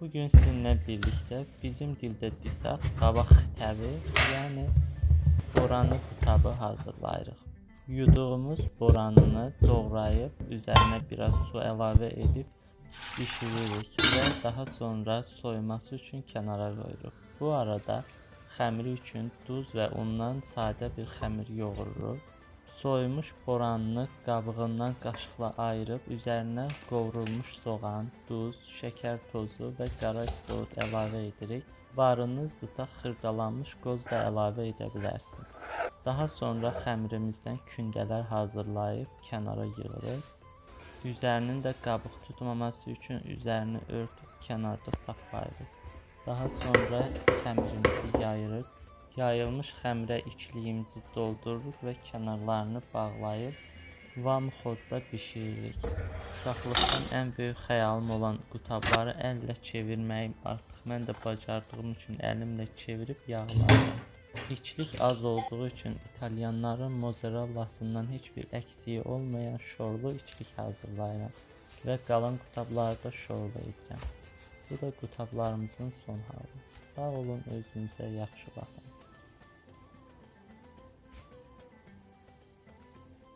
Bugün sizinlə birlikdə bizim dildə desək qabaq xitəvi, yəni boranı qutabı hazırlayırıq. Yuduğumuz boranını doğrayıb üzərinə biraz su əlavə edib bişiririk və daha sonra soyuması üçün kənara qoyuruq. Bu arada xəmiri üçün duz və undan sadə bir xəmir yoğururuq. Soyumuş boranını qabığından qaşıqla ayırıb üzərinə qovrulmuş soğan, duz, şəkər tozu və qara isot əlavə edirik. Varınızdırsa xırdalanmış qoz da əlavə edə bilərsiniz. Daha sonra xəmirimizdən kündələr hazırlayıb kənara yığırıq. Üzərinin də qabıq tutmaması üçün üzərini örtüb kənarda saxlayırıq. Daha sonra xəmirimizi yayırıq. Yayılmış xəmirə içliyimizi doldururuq və kənarlarını bağlayıb vamxodda bişiririk. Uşaqlıqdan ən böyük xəyalım olan qutabları əllə çevirməyi artıq mən də bacardığım üçün əlimlə çevirib yağlayıram. İçlik az olduğu üçün italyanların mozzarellasından heç bir əksiyi olmayan şorlu içlik hazırlayıram və qalan qutabları da şorlu edirəm. Bu da qutablarımızın son halı. Sağ olun, özünüzə yaxşı baxın.